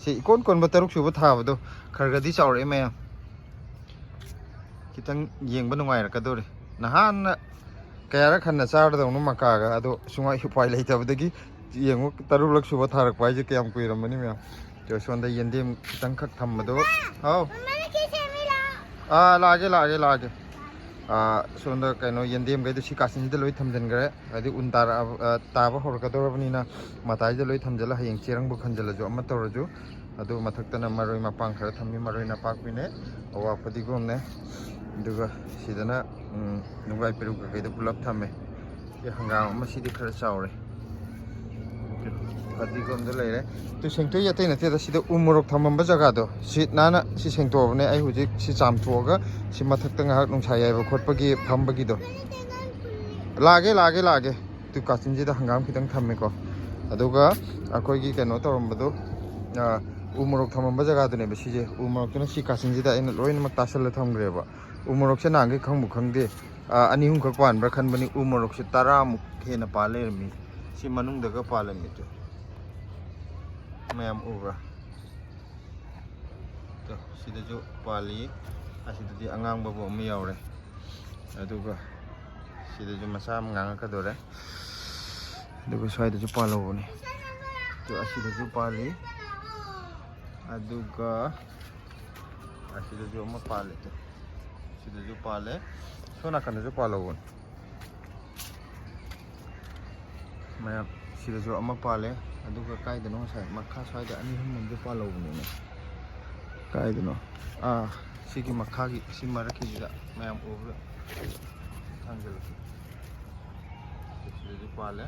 ꯁꯤ ꯏꯀꯣꯟ ꯀꯣꯟꯕ ꯇꯔꯨꯛ ꯁꯨꯕ ꯊꯥꯕꯗꯣ ꯈꯔ ꯈꯔꯗꯤ ꯆꯥꯎꯔꯛꯑꯦ ꯃꯌꯥꯝ꯫ ꯈꯤꯇꯪ ꯌꯦꯡꯕ ꯅꯨꯡꯉꯥꯏꯔꯛꯀꯗꯧꯔꯦ꯫ ꯅꯍꯥꯟꯅ ꯀꯌꯥꯔꯛ ꯍꯟꯅ ꯆꯥꯔꯗꯧꯅꯣ ꯃꯀꯥꯒ, ꯑꯗꯣ ꯁꯨꯡꯉꯥꯏ ꯎꯄꯥꯏ ꯂꯩꯇꯕꯗꯒꯤ ꯌꯦꯡꯉꯨ, ꯇꯔꯨꯛꯂꯛ ꯁꯨꯕ ꯊꯥꯔꯛꯄ ꯍꯥꯏꯁꯦ ꯀꯌꯥꯝ ꯀꯨꯏꯔꯝꯃꯅꯤ ꯃꯌꯥꯝ꯫ ꯑꯗꯣ ꯁꯣꯝꯗ ꯌꯦꯟꯗꯦꯝ ꯈꯤꯇꯪꯈꯛ ꯊꯝꯕꯗꯣ꯫ ꯍꯥꯎ꯫ ꯑꯥ, ꯂꯥꯛꯑꯒꯦ, ꯂꯥꯛꯑꯒꯦ, ꯂꯥꯛꯑꯒꯦ꯫ ꯑꯥ, ꯁꯣꯝꯗ ꯀꯩꯅꯣ ꯌꯦꯟꯗꯦꯝꯈꯩꯗꯣ ꯁꯤ ꯀꯥꯆꯤꯟꯁꯤꯗ ꯂꯣꯏ ꯊꯝꯖꯤꯟꯈ꯭ꯔꯦ꯫ ꯍꯥꯏꯗꯤ ꯎꯟ ꯇꯥꯔꯛꯑꯕ, ꯑ, ꯇꯥꯕ ꯍꯧꯔꯛꯀꯗꯧꯔꯕꯅꯤꯅ ꯃꯇꯥꯏꯗ ꯂꯣꯏ ꯊꯝꯖꯤꯜꯂ ꯍꯌꯦꯡ ꯆꯦꯔꯪꯕꯨ ꯈꯟꯖꯤꯜꯂꯁꯨ ꯑꯃ ꯇꯧꯔꯁꯨ꯫ ꯑꯗꯨ ꯃꯊꯛꯇꯅ ꯃꯔꯣꯏ ꯃꯄꯥꯡ ꯈꯔ ꯊꯝꯃꯤ, ꯃꯔꯣꯏ ꯅꯄꯥꯛꯄꯤꯅꯦ, ꯑꯋꯥ ꯐꯗꯤꯒꯣꯝꯅꯦ, ꯑꯗꯨꯒ ꯁꯤꯗꯅ, ꯎꯝ, ꯅꯨꯡꯒꯥꯏ ꯄꯦꯔꯨꯛ ꯀꯩꯀꯩꯗꯣ ꯄꯨꯂꯞ ꯊꯝꯃꯦ꯫ ꯁꯤ ꯍꯪꯒꯥꯝ ꯑꯃ, ꯁꯤꯗꯤ ꯈꯔ ꯆꯥꯎꯔꯦ꯫ ꯐꯗꯤꯒꯣꯝꯗꯣ ꯂꯩꯔꯦ꯫ ꯑꯗꯨ ꯁꯦꯡꯇꯣꯛꯏ ꯑꯇꯩ ꯅꯠꯇꯦꯗ, ꯁꯤꯗ ꯎ ꯃꯣꯔꯣꯛ ꯊꯝꯃꯝꯕ ꯖꯒꯥꯗꯣ ꯁꯤ ꯅꯥꯟꯅ ꯁꯤ ꯁꯦꯡꯇꯣꯛꯑꯕꯅꯦ꯫ ꯑꯩ ꯍꯧꯖꯤꯛ ꯁꯤ ꯆꯥꯝꯊꯣꯛꯑꯒ ꯁꯤ ꯃꯊꯛꯇ ꯉꯥꯏꯍꯥꯛ ꯅꯨꯡꯁꯥ ꯌꯥꯏꯕ ꯈꯣꯠꯄꯒꯤ ꯐꯝꯕꯒꯤꯗꯣ꯫ ꯂꯥꯛꯑꯒꯦ, ꯂꯥꯛꯑꯒꯦ, ꯂꯥꯛꯑꯒꯦ꯫ ꯑꯗꯨ ꯀꯥꯆꯤꯟꯁꯤꯗ ꯍꯪꯒꯥꯝ ꯈꯤꯇꯪ ꯊꯝꯃꯦꯀꯣ꯫ ꯑꯗꯨꯒ ꯑꯩꯈꯣꯏꯒꯤ ꯀꯩꯅꯣ ꯇꯧꯔꯝꯕꯗꯣ, ꯑ, ꯎ ꯃꯣꯔꯣꯛ ꯊꯝꯃꯝꯕ ꯖꯒꯥꯗꯨꯅꯦꯕ ꯁꯤꯁꯦ꯫ ꯎ ꯃꯣꯔꯣꯛꯇꯨꯅ ꯁꯤ ꯀꯥꯆꯤꯟꯁꯤꯗ ꯑꯩꯅ ꯂꯣꯏꯅꯃꯛ ꯇꯥꯁꯜꯂ ꯊꯝꯈ꯭ꯔꯦꯕ꯫ ꯎ ꯃꯣꯔꯣꯛꯁꯦ ꯅꯍꯥꯟꯈꯩ ꯈꯪꯕꯨ ꯈꯪꯗꯦ꯫ ꯑ, ꯑꯅꯤ ꯑꯍꯨꯝꯈꯛ ꯄꯥꯟꯕ꯭ꯔꯥ ꯈꯟꯕꯅꯤ, ꯎ ꯃꯣꯔꯣꯛꯁꯦ ꯇꯔꯥꯃꯨꯛ ꯍꯦꯟꯅ ꯄꯥꯜ ꯂꯩꯔꯝꯃꯤ꯫ ꯁꯤ ꯃꯅꯨꯡꯗꯒ ꯄꯥꯜꯂꯝꯃꯤ꯫ ꯇꯨ꯫ ꯃꯌꯥꯝ ꯎꯕ꯭ꯔꯥ? ꯇꯨ, ꯁꯤꯗꯁꯨ ꯄꯥꯜꯂꯤ꯫ ꯑꯁꯤꯗꯗꯤ ꯑꯉꯥꯡꯕꯕꯨ ꯑꯃ ꯌꯥꯎꯔꯦ꯫ ꯑꯗꯨꯒ ꯁꯤꯗꯁꯨ ꯃꯆꯥ ꯑꯃ ꯉꯥꯡꯉꯛꯀꯗꯧꯔꯦ꯫ ꯑꯗꯨꯒ ꯁ꯭ꯋꯥꯏꯗꯁꯨ ꯄꯥꯜꯍꯧꯕꯅꯤ꯫ ꯇꯨ, ꯑꯁꯤꯗꯁꯨ ꯄꯥꯜꯂꯤ꯫ ꯑꯗꯨꯒ ꯑꯁꯤꯗꯁꯨ ꯑꯃ ꯄꯥꯜꯂꯦ꯫ ꯇꯨ, ꯁꯤꯗꯁꯨ ꯄꯥꯜꯂꯦ꯫ ꯁꯣꯝ ꯅꯥꯀꯟꯗꯁꯨ ꯄꯥꯜꯍꯧꯕꯅꯤ꯫ ꯃꯌꯥꯝ, ꯁꯤꯗꯁꯨ ꯑꯃ ꯄꯥꯜꯂꯦ꯫ ꯑꯗꯨꯒ ꯀꯥꯏꯗꯅꯣ ꯉꯁꯥꯏ ꯃꯈꯥ ꯁ꯭ꯋꯥꯏꯗ ꯑꯅꯤ ꯑꯍꯨꯝ ꯑꯃꯁꯨ ꯄꯥꯜꯍꯧꯕꯅꯤꯅꯦ꯫ ꯀꯥꯏꯗꯅꯣ? ꯑꯥ, ꯁꯤꯒꯤ ꯃꯈꯥꯒꯤ, ꯁꯤ ꯃꯔꯛꯀꯤꯁꯤꯗ ꯃꯌꯥꯝ ꯎꯕ꯭ꯔꯥ? ꯊꯥꯡꯖꯜꯂꯛꯀꯦ꯫ ꯁꯤꯗꯁꯨ ꯄꯥꯜꯂꯦ꯫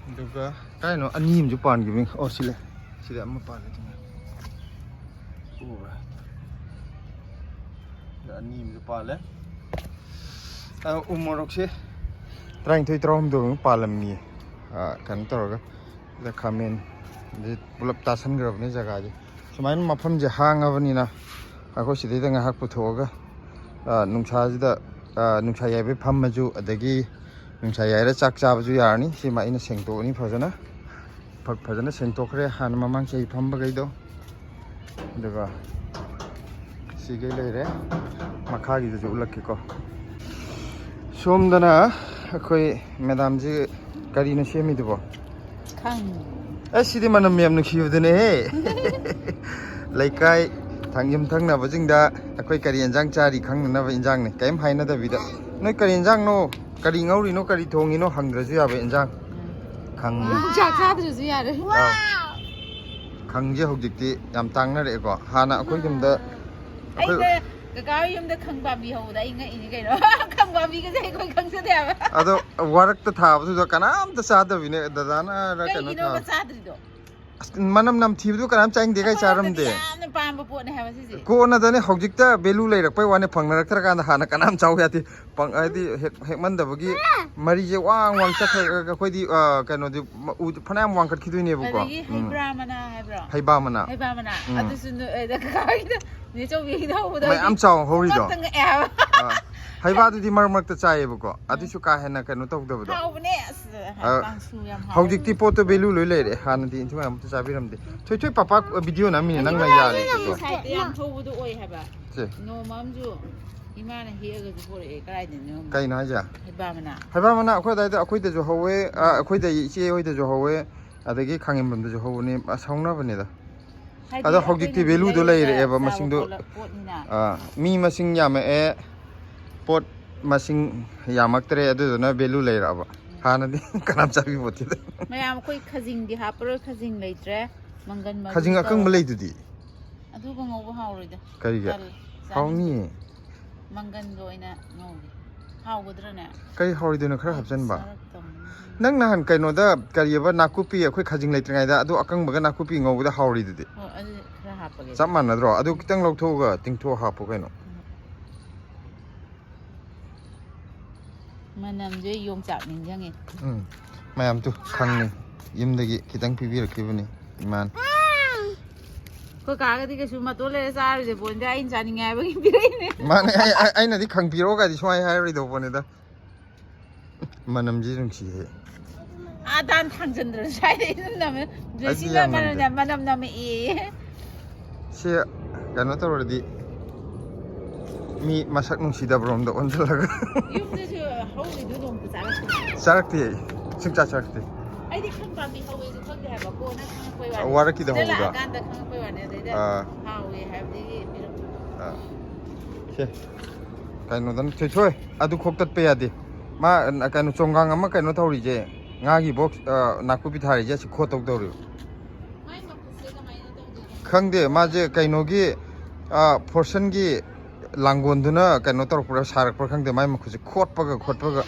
ꯑꯗꯨꯒ ꯀꯥꯏꯅꯣ ꯑꯅꯤ ꯑꯃꯁꯨ ꯄꯥꯟꯈꯤꯕꯅꯤ꯫ ꯑꯣ, ꯁꯤ ꯂꯩ꯫ ꯁꯤꯗ ꯑꯃ ꯄꯥꯜꯂꯦ꯫ ꯑꯗꯨꯅ ꯎꯕ꯭ꯔꯥ? ꯁꯤꯗ ꯑꯅꯤ ꯑꯃꯁꯨ ꯄꯥꯜꯂꯦ꯫ ꯑ, ꯎ ꯃꯣꯔꯣꯛꯁꯦ ꯇꯔꯥꯅꯤꯊꯣꯏ, ꯇꯔꯥꯍꯨꯝꯗꯣꯏꯃꯨꯛ ꯄꯥꯜꯂꯝꯃꯤ꯫ ꯑ, ꯀꯩꯅꯣ ꯇꯧꯔꯒ ꯁꯤꯗ ꯈꯥꯃꯦꯟ, ꯑꯗꯩ ꯄꯨꯂꯞ ꯇꯥꯁꯟꯈ꯭ꯔꯕꯅꯤ ꯖꯒꯥꯁꯦ꯫ ꯁꯨꯃꯥꯏꯅ ꯃꯐꯝꯁꯦ ꯍꯥꯡꯉꯕꯅꯤꯅ ꯑꯩꯈꯣꯏ ꯁꯤꯗꯩꯗ ꯉꯥꯏꯍꯥꯛ ꯄꯨꯊꯣꯛꯑꯒ, ꯑ, ꯅꯨꯡꯁꯥꯁꯤꯗ ꯅꯨꯡꯁꯥ ꯌꯥꯏꯕꯩ ꯐꯝꯃꯁꯨ, ꯑꯗꯒꯤ ꯅꯨꯡꯁꯥ ꯌꯥꯏꯔ ꯆꯥꯛ ꯆꯥꯕꯁꯨ ꯌꯥꯔꯅꯤ꯫ ꯁꯤꯃ ꯑꯩꯅ ꯁꯦꯡꯗꯣꯛꯑꯅꯤ ꯐꯖꯅ꯫ ꯐ-, ꯐꯖꯅ ꯁꯦꯡꯗꯣꯛꯈ꯭ꯔꯦ ꯍꯥꯟꯅ ꯃꯃꯥꯡ ꯆꯍꯤ ꯐꯝꯕꯈꯩꯗꯣ꯫ ꯑꯗꯨꯒ ꯁꯤꯈꯩ ꯂꯩꯔꯦ꯫ ꯃꯈꯥꯒꯤꯗꯨꯁꯨ ꯎꯠꯂꯛꯀꯦꯀꯣ꯫ ꯁꯣꯝꯗꯅ ꯑꯩꯈꯣꯏ ꯃꯦꯗꯥꯝꯁꯤ ꯀꯔꯤꯅꯣ ꯁꯦꯝꯃꯤꯗꯨꯕꯣ? ꯈꯪ ꯑꯁ, ꯁꯤꯗꯤ ꯃꯅꯝ ꯌꯥꯝ ꯅꯨꯡꯁꯤꯕꯗꯨꯅꯦꯍꯦ꯫ ꯂꯩꯀꯥꯏ ꯊꯪ-, ꯌꯨꯝꯊꯪꯅꯕꯁꯤꯡꯗ ꯑꯩꯈꯣꯏ ꯀꯔꯤ ꯌꯦꯟꯖꯥꯡ ꯆꯥꯔꯤ ꯈꯪꯅꯅꯕ ꯏꯟꯖꯥꯡꯅꯤ, ꯀꯔꯤꯝ ꯍꯥꯏꯅꯗꯕꯤꯗ꯫ "ꯅꯣꯏ ꯀꯔꯤ ꯌꯦꯟꯖꯥꯡꯅꯣ, ꯀꯔꯤ ꯉꯧꯔꯤꯅꯣ, ꯀꯔꯤ ꯊꯣꯡꯉꯤꯅꯣ?" ꯍꯪꯗ꯭ꯔꯁꯨ ꯌꯥꯕ ꯏꯟꯖꯥꯡ꯫ ꯈꯪ ꯆꯥꯛ ꯆꯥꯗ꯭ꯔꯁꯨ ꯌꯥꯔꯦ꯫ ꯑꯥ꯫ ꯈꯪꯁꯦ ꯍꯧꯖꯤꯛꯇꯤ ꯌꯥꯝ ꯇꯥꯡꯅꯔꯛꯑꯦꯀꯣ꯫ ꯍꯥꯟꯅ ꯑꯩꯈꯣꯏ ꯌꯨꯝꯗ ꯑꯩꯈꯣꯏ ꯑꯩꯅ ꯀꯀꯥ ꯍꯣꯏ ꯌꯨꯝꯗ ꯈꯪ ꯄꯥꯝꯕꯤ ꯍꯧꯕꯗ ꯑꯩ ꯉꯛꯏꯅꯤ ꯀꯩꯅꯣ꯫ ꯈꯪ ꯄꯥꯝꯕꯤꯒꯁꯦ ꯑꯩꯈꯣꯏ ꯈꯪꯖꯗꯦ ꯍꯥꯏꯕ꯫ ꯑꯗꯣ ꯋꯥꯔꯛꯇ ꯊꯥꯕꯗꯨꯗ ꯀꯅꯥꯝꯇ ꯆꯥꯗꯕꯤꯅꯦ꯫ ꯗꯗꯥꯅ ꯀꯩꯅꯣ ꯀꯩꯒꯤꯅꯣꯕ ꯊꯥ-, ꯆꯥꯗ꯭ꯔꯤꯗꯣ? ꯑꯁ, ꯃꯅꯝ ꯅꯝꯊꯤꯕꯗꯨ ꯀꯅꯥꯝ ꯆꯥꯅꯤꯡꯗꯦ, ꯀꯥꯏ ꯑꯩꯈꯣꯏ ꯆꯥꯔꯝꯗꯦ꯫ ꯌꯥꯝꯅ ꯄꯥꯝꯕ ꯄꯣꯠꯅꯦ ꯍꯥꯏꯕ ꯁꯤꯁꯦ꯫ ꯀꯣꯟꯅꯗꯅꯦ, ꯍꯧꯖꯤꯛꯇ ꯚꯦꯂꯨ ꯂꯩꯔꯛꯄꯩ ꯋꯥꯅꯦ, ꯐꯪꯅꯔꯛꯇ꯭ꯔꯀꯥꯟꯗ ꯍꯥꯟꯅ ꯀꯅꯥꯝ ꯆꯥꯎ ꯌꯥꯗꯦ꯫ ꯄꯪ-, ꯍꯥꯏꯗꯤ ꯍꯦꯛ-, ꯍꯦꯛꯃꯟꯗꯕꯒꯤ ꯃꯔꯤꯁꯦ ꯋꯥꯡ ꯋꯥꯡ ꯆꯠꯈ꯭ꯔꯒ ꯑꯩꯈꯣꯏꯗꯤ, ꯑ, ꯀꯩꯅꯣꯗꯤ ꯃ-, ꯎꯗꯤ ꯐꯅꯌꯥꯝ ꯋꯥꯡꯈꯠꯈꯤꯗꯣꯏꯅꯦꯕꯀꯣ꯫ ꯑꯗꯒꯤ ꯎꯝ꯫ ꯍꯩꯕ꯭ꯔꯥ ꯃꯅꯥ ꯍꯥꯏꯕ꯭ꯔꯣ? ꯍꯩꯕꯥ ꯃꯅꯥ꯫ ꯍꯩꯕꯥ ꯃꯅꯥ꯫ ꯎꯝ꯫ ꯑꯗꯨꯁꯨ ꯅꯣꯏ-, ꯑꯗ ꯀꯀꯥꯒꯤꯗ ꯅꯦ ꯆꯧꯕꯤꯒꯤꯗ ꯍꯧꯕꯗꯣ ꯃꯌꯥꯝ ꯍꯧꯖꯤꯛ ꯆꯥꯎ ꯍꯧꯔꯤꯗꯣ꯫ ꯄꯨꯡꯀꯛꯇ ꯉꯛꯑꯦ ꯍꯥꯏꯕ꯫ ꯑ, ꯍꯩꯕꯥꯗꯨꯗꯤ ꯃꯔꯛ ꯃꯔꯛꯇ ꯆꯥꯏꯌꯦꯕꯀꯣ꯫ ꯑꯗꯨꯁꯨ ꯀꯥ ꯍꯦꯟꯅ ꯀꯩꯅꯣ ꯇꯧꯗꯕꯗꯣ꯫ ꯍꯥꯎꯕꯅꯦ꯫ ꯑꯁ, ꯑ, ꯀꯥꯡꯁꯨ ꯌꯥꯝ ꯍꯥꯎꯋꯦ꯫ ꯍꯧꯖꯤꯛꯇꯤ ꯄꯣꯠꯇꯣ ꯚꯦꯂꯨ ꯂꯣꯏ ꯂꯩꯔꯦ꯫ ꯍꯥꯟꯅꯗꯤ ꯏꯟꯊꯤ ꯃꯌꯥꯝ ꯑꯝꯇ ꯆꯥꯕꯤꯔꯝꯗꯦ꯫ ꯊꯣꯏꯊꯣꯏ ꯄꯥꯄꯥ ꯚꯤꯗꯤꯑꯣ ꯅꯝꯃꯤꯅꯦ, ꯅꯪꯅ ꯌꯥꯜꯂꯤꯗꯨꯀꯣ꯫ ꯁꯥꯏꯠꯇ ꯌꯥꯝ ꯊꯧꯕꯗꯣ ꯑꯣꯏ ꯍꯥꯏꯕ꯫ ꯁꯦ꯫ ꯅꯣꯡꯃ ꯑꯃꯁꯨ ꯏꯃꯥꯅ ꯍꯦꯛꯑꯒꯁꯨ ꯄꯣꯔꯛꯑꯦ꯫ ꯀꯗꯥꯏꯗꯅꯣ ꯈꯪꯗꯦ꯫ ꯀꯩꯅꯣ ꯍꯥꯏꯁꯦ? ꯍꯩꯕꯥ ꯃꯅꯥ꯫ ꯍꯩꯕꯥ ꯃꯅꯥ ꯑꯩꯈꯣꯏ ꯑꯗꯥꯏꯗ, ꯑꯩꯈꯣꯏꯗꯁꯨ ꯍꯧꯋꯦ, ꯑ, ꯑꯩꯈꯣꯏꯗ ꯏꯆꯦ ꯍꯣꯏꯗꯁꯨ ꯍꯧꯋꯦ, ꯑꯗꯒꯤ ꯈꯥꯉꯦꯝꯕꯝꯗꯁꯨ ꯍꯧꯕꯅꯦ꯫ ꯑꯁ, ꯍꯧꯅꯕꯅꯤꯗ꯫ ꯍꯥꯏꯗꯤ ꯑꯗꯣ ꯍꯧꯖꯤꯛꯇꯤ ꯑꯩꯈꯣꯏꯅ ꯚꯦꯂꯨꯗꯣ ꯍꯩꯔꯒ ꯂꯩꯔꯛꯑꯦꯕ, ꯆꯥꯕ ꯃꯁꯤꯡꯗꯣ꯫ ꯄꯣꯠꯂ-, ꯄꯣꯠꯅꯤꯅ꯫ ꯑꯥ, ꯃꯤ ꯃꯁꯤꯡ ꯌꯥꯝꯃꯛꯑꯦ, ꯄꯣꯠ ꯃꯁꯤꯡ ꯌꯥꯝꯃꯛꯇ꯭ꯔꯦ, ꯑꯗꯨꯗꯨꯅ ꯚꯦꯂꯨ ꯂꯩꯔꯛꯑꯕ꯫ ꯍꯥꯟꯅꯗꯤ ꯀꯅꯥꯝ ꯆꯥꯕꯤꯄꯣꯠꯇꯦꯗ꯫ ꯃꯌꯥꯝ ꯑꯩꯈꯣꯏ ꯈꯖꯤꯡꯗꯤ ꯍꯥꯞꯄꯔꯣꯏ, ꯈꯖꯤꯡ ꯂꯩꯇ꯭ꯔꯦ꯫ ꯃꯪꯒꯟ ꯃꯔꯨ ꯈꯖꯤꯡ ꯑꯀꯪꯕ ꯇꯧꯔꯒ꯫ ꯂꯩꯗꯨꯗꯤ? ꯑꯗꯨꯒ ꯉꯧꯕ ꯍꯥꯎꯔꯣꯏꯗ꯫ ꯀꯔꯤꯒꯤ? ꯇꯜꯂꯦ, ꯆꯥꯅꯤꯡꯗꯦ꯫ ꯍꯥꯎꯅꯤꯌꯦ꯫ ꯃꯪꯒꯟꯗꯣ ꯑꯣꯏꯅ ꯉꯧꯒꯦ꯫ ꯍꯥꯎꯒꯗ꯭ꯔꯅꯦ? ꯀꯔꯤ ꯍꯥꯎꯔꯣꯏꯗꯣꯏꯅꯣ ꯈꯔ ꯑꯩꯗꯤ ꯍꯥꯞꯆꯤꯟꯕ? ꯆꯥꯔꯛꯇꯕꯅꯤꯅ ꯈꯪꯗꯦ꯫ ꯅꯪ ꯅꯍꯥꯟ ꯀꯩꯅꯣꯗ ꯀꯔꯤꯑꯕ ꯅꯥꯀꯨꯞꯄꯤ, ꯑꯩꯈꯣꯏ ꯈꯖꯤꯡ ꯂꯩꯇ꯭ꯔꯤꯉꯩꯗ ꯑꯗꯨ ꯑꯀꯪꯕꯒ ꯅꯥꯀꯨꯞꯄꯤ ꯉꯧꯕꯗ ꯍꯥꯎꯔꯤꯗꯨꯗꯤ? ꯍꯣꯏ, ꯑꯗꯨ ꯈꯔ ꯍꯥꯞꯄꯒꯦ꯫ ꯆꯞ ꯃꯥꯟꯅꯗ꯭ꯔꯣ? ꯑꯗꯨ ꯈꯤꯇꯪ ꯂꯧꯊꯣꯛꯑꯒ ꯇꯤꯡꯊꯣꯛꯑ ꯍꯥꯞꯄꯨ ꯀꯩꯅꯣ꯫ ꯎꯝ꯫ ꯃꯅꯝꯁꯦ ꯌꯣꯡꯆꯥꯛ ꯅꯤꯡꯁꯤꯡꯉꯦ꯫ ꯎꯝ꯫ ꯃꯌꯥꯝ ꯇꯨ ꯈꯪꯅꯤ꯫ ꯌꯨꯝꯗꯒꯤ ꯈꯤꯇꯪ ꯄꯤꯕꯤꯔꯛꯈꯤꯕꯅꯤ ꯏꯃꯥꯅ꯫ ꯑꯩꯈꯣꯏ ꯀꯥꯒꯗꯤ ꯀꯩꯁꯨ ꯃꯇꯣꯟ ꯂꯩꯔ ꯆꯥꯔꯣꯏꯗ ꯄꯣꯟꯗꯦ, ꯑꯩꯅ ꯆꯥꯅꯤꯡꯉꯦ ꯍꯥꯏꯕꯒꯤ ꯄꯤꯔꯛꯏꯅꯦ꯫ ꯃꯥꯅꯦ, ꯑꯩ- ꯑꯩ- ꯑꯩꯅꯗꯤ ꯈꯪꯕꯤꯔꯛꯑꯣ ꯀꯥꯏꯗꯤ ꯁꯨꯡꯍꯥꯏ ꯍꯥꯏꯔꯣꯏꯗꯧꯕ ꯄꯣꯠꯅꯤꯗ꯫ ꯃꯅꯝꯁꯤ ꯅꯨꯡꯁꯤꯍꯦ꯫ ꯑꯥ ꯗꯥꯟ ꯊꯥꯡꯖꯟꯗ꯭ꯔꯁꯨ ꯁ꯭ꯋꯥꯏꯗ ꯑꯗꯨꯝ ꯅꯝꯃꯦ꯫ ꯖꯦꯁꯤꯅ ꯌꯥꯝ ꯃꯅꯝ ꯅꯝꯗꯦ꯫ ꯃꯅꯝ ꯅꯝꯃꯛꯑꯦꯌꯦ꯫ ꯁꯤ ꯀꯩꯅꯣ ꯇꯧꯔꯗꯤ ꯃꯤ ꯃꯁꯛ ꯅꯨꯡꯁꯤꯗꯕꯔꯣꯝꯗ ꯑꯣꯟꯁꯤꯜꯂꯒ꯫ ꯌꯨꯝꯗꯁꯨ ꯍꯧꯔꯤꯗꯨ ꯅꯣꯡꯇ ꯆꯥꯔꯛꯇꯦ꯫ ꯆꯥꯔꯛꯇꯦ ꯑꯩ꯫ ꯁꯨꯡꯆꯥ ꯆꯥꯔꯛꯇꯦ꯫ ꯑꯩꯗꯤ ꯈꯪ ꯄꯥꯝꯕꯤ ꯍꯧꯋꯦꯁꯨ ꯈꯪꯗꯦ ꯍꯥꯏꯕ, ꯀꯣꯟꯅ ꯈꯪꯉꯛꯄꯩ ꯋꯥꯅꯤ꯫ ꯋꯥꯔꯛꯀꯤꯗ ꯁꯤꯗ ꯍꯧꯕꯗꯣ? ꯂꯥꯛꯑꯀꯥꯟꯗ ꯈꯪꯉꯛꯄꯩ ꯋꯥꯅꯤ꯫ ꯑꯗꯩꯗ ꯑꯥ꯫ ꯍꯥꯎꯋꯦ ꯍꯥꯏꯕꯗꯒꯤ ꯄꯤꯔꯛꯄ꯫ ꯑꯥ꯫ ꯁꯦ꯫ ꯀꯩꯅꯣꯗꯅ ꯊꯣꯏꯊꯣꯏ ꯑꯗꯨ ꯈꯣꯛꯇꯠꯄ ꯌꯥꯗꯦ꯫ ꯃꯥ ꯀꯩꯅꯣ ꯆꯣꯡꯒꯥꯡ ꯑꯃ ꯀꯩꯅꯣ ꯇꯧꯔꯤꯁꯦ꯫ ꯉꯥꯒꯤ ꯕꯣꯛꯁ ꯅꯥꯀꯨꯞꯄꯤ ꯊꯥꯔꯤꯁꯦ ꯑꯁꯤ ꯈꯣꯠꯇꯧ ꯇꯧꯔꯤꯕ꯫ ꯃꯥꯏ ꯃꯈꯨꯠꯁꯦ ꯀꯃꯥꯏꯅ ꯇꯧꯗꯣꯏꯅꯣ? ꯈꯪꯗꯦ ꯃꯥꯁꯦ ꯀꯩꯅꯣꯒꯤ ꯐꯣꯔꯁꯟꯒꯤ ꯂꯥꯡꯒꯣꯟꯗꯨꯅ ꯀꯩꯅꯣ ꯇꯧꯔꯛꯄ꯭ꯔꯥ ꯁꯥꯔꯛꯄ꯭ꯔꯥ ꯈꯪꯗꯦ ꯃꯥꯏ ꯃꯈꯨꯠꯁꯦ ꯈꯣꯠꯄꯒ ꯈꯣꯠꯄꯒ꯫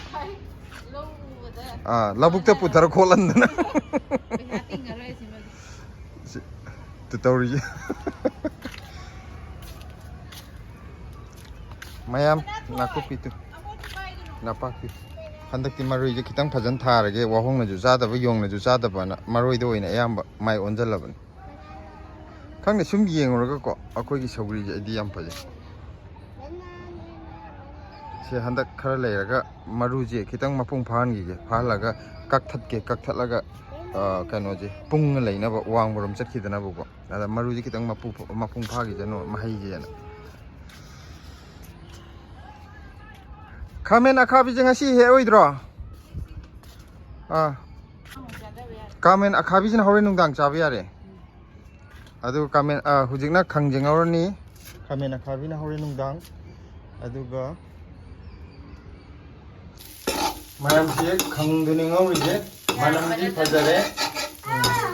ꯂꯧ ꯎꯕꯗ ꯑꯥ, ꯂꯧꯕꯨꯛꯇ ꯄꯨꯊꯔ ꯈꯣꯠꯍꯟꯗꯅ꯫ ꯄꯩꯁꯥ ꯇꯤꯡꯉꯔꯣꯏ ꯁꯤꯃꯗꯤ꯫ ꯁꯤ- ꯇꯨ ꯇꯧꯔꯤꯁꯦ꯫ ꯃꯌꯥꯝ ꯅꯥꯀꯨꯞꯄꯤꯗꯨ ꯅꯄꯥꯛꯄꯤ꯫ ꯍꯟꯗꯛꯇꯤ ꯃꯔꯣꯏꯁꯦ ꯈꯤꯇꯪ ꯐꯖꯅ ꯊꯥꯔꯒꯦ꯫ ꯋꯥꯍꯣꯡꯅꯁꯨ ꯆꯥꯗꯕ, ꯌꯣꯡꯅꯁꯨ ꯆꯥꯗꯕꯅ ꯃꯔꯣꯏꯗ ꯑꯣꯏꯅ ꯑꯌꯥꯝꯕ ꯃꯥꯏ ꯑꯣꯟꯁꯤꯜꯂꯕꯅꯤ꯫ ꯈꯪꯗꯦ, ꯁꯨꯝ ꯌꯦꯡꯉꯨꯔꯒꯀꯣ ꯑꯩꯈꯣꯏꯒꯤ ꯁꯧꯒ꯭ꯔꯤꯁꯦ ꯑꯩꯗꯤ ꯌꯥꯝ ꯐꯖꯩ꯫ ꯁꯦ ꯍꯟꯗꯛ ꯈꯔ ꯂꯩꯔꯒ ꯃꯔꯨꯁꯦ ꯈꯤꯇꯪ ꯃꯄꯨꯡ ꯐꯥꯍꯟꯈꯤꯒꯦ꯫ ꯐꯥꯍꯜꯂꯒ ꯀꯛꯊꯠꯀꯦ꯫ ꯀꯛꯊꯠꯂꯒ ꯀꯩꯅꯣꯁꯦ ꯄꯨꯡꯅ ꯂꯩꯅꯕ, ꯋꯥꯡꯕꯔꯣꯝ ꯆꯠꯈꯤꯗꯅꯕꯀꯣ꯫ ꯑꯗ ꯃꯔꯨꯁꯦ ꯈꯤꯇꯪ ꯃꯄꯨ- ꯃꯄꯨꯡ ꯐꯥꯈꯤꯁꯅꯨ ꯃꯍꯩꯁꯦꯅ꯫ ꯈꯥꯃꯦꯟ ꯑꯈꯥꯕꯤꯁꯦ ꯉꯁꯤ ꯍꯦꯛ ꯑꯣꯏꯗ꯭ꯔꯣ? ꯑꯥ꯫ ꯈꯥꯃꯦꯟ ꯑꯈꯥꯕꯤꯁꯤꯅ ꯍꯣꯔꯦꯟ ꯅꯨꯡꯗꯥꯡ ꯆꯥꯕ ꯌꯥꯔꯦ꯫ ꯑꯗꯨꯒ ꯈꯥꯃꯦꯟ ꯑꯥ, ꯍꯧꯖꯤꯛꯅ ꯈꯪꯖꯤꯡ ꯉꯧꯔꯅꯤ꯫ ꯈꯥꯃꯦꯟ ꯑꯈꯥꯕꯤꯅ ꯍꯣꯔꯦꯟ ꯅꯨꯡꯗꯥꯡ꯫ ꯑꯗꯨꯒ ꯃꯌꯥꯝꯁꯦ ꯈꯪꯗꯨꯅꯤ ꯉꯧꯔꯤꯁꯦ꯫ ꯃꯅꯝꯗꯤ ꯐꯖꯔꯦ꯫ ꯎꯝ꯫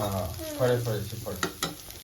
ꯑꯥ, ꯐꯔꯦ ꯐꯔꯦ ꯁꯤ꯫